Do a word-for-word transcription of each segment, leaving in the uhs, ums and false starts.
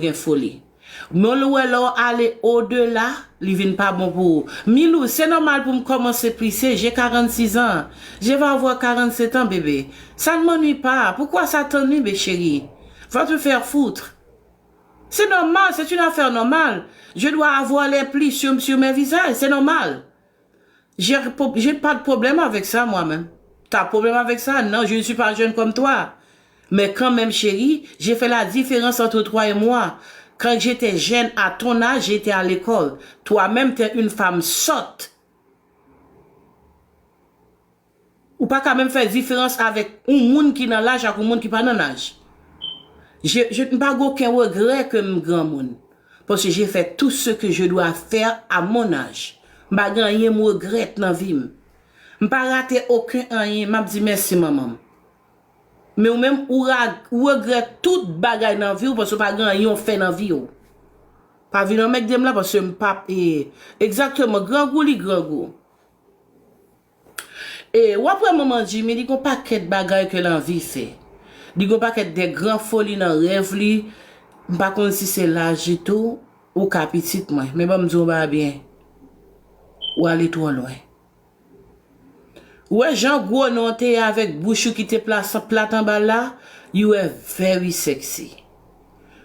gen foli. Men w wè lè w ale odela, li vin pa bon pou ou. Milou, c'est normal pour me commencer plissé, j'ai quarante-six ans. Je vais avoir quarante-sept ans, bébé. Ça ne m'ennuie pas. Pourquoi ça t'ennuie, bébé chéri? Va te faire foutre. C'est normal, c'est une affaire normale. Je dois avoir les plis sur, sur mes visages, c'est normal. J'ai po- j'ai pas de problème avec ça, moi-même. T'as problème avec ça? Non, je ne suis pas jeune comme toi. Mais quand même, chérie, j'ai fait la différence entre toi et moi. Quand j'étais jeune, à ton âge, j'étais à l'école. Toi-même, t'es une femme sotte. Ou pa ka menm fè diferans avèk yon moun ki nan laj ak yon moun ki pa nan laj. Je, je, m pa gen okenn regrè ke m granmoun. Paske j'ai fait tout ce que je dois faire à mon âge. M pa gen anyen m regrèt nan vi m. M pa rate okenn anyen. M ap di mèsi manman m. Men ou menm, ou ra- ou regrèt tout bagay nan vi w paske w pa gen anyen w fè nan vi w. Pa vin anmègde m la paske m p ap, e, egzakteman, grangou li grangou. E, w ap wè manman Jimmy, li gon pakèt bagay ke l anvi fè. Li gon pakèt de gran foli nan rèv li. M pa konn si se laj li tou, ou ka pitit mwen. Men ban m di w yon bagay byen. Ou ale twò lwen. Ou wè jan gwo nen w te ye avèk bouch ou ki te plas- plat anba la, you were very sexy.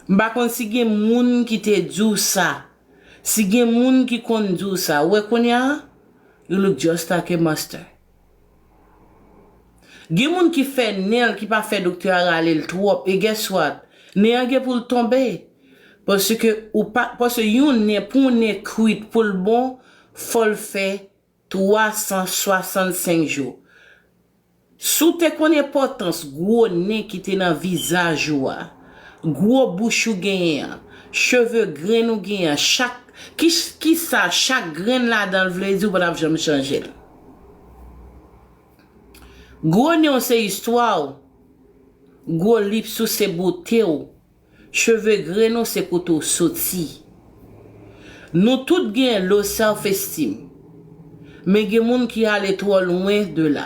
M pa konn si gen moun ki te di w sa. Si gen moun ki konn di w sa, ou wè kounye a, you look just like a monster. Gen moun ki fè nen l ki pa fè doktè a rale l twòp. E guess what? Nen an gen pou l tonbe. Paske ou pa, paske yon nen, pou yon nen kwit, pou l bon, fò l fè twa san swasannsenk jou. Si w te konn enpòtans gwo nen ki te nan vizaj ou a, gwo bouch ou genyen an, cheve grenn ou genyen an, chak, ki, ki sa chak grenn ladan l vle di, ou pa t ap janm chanje l. Gwo nen w se istwa w, gwo lips ou se bote w, cheve grenn ou se kote w soti. Nou tout gen low self esteem. Men gen moun ki ale twò lwen de la.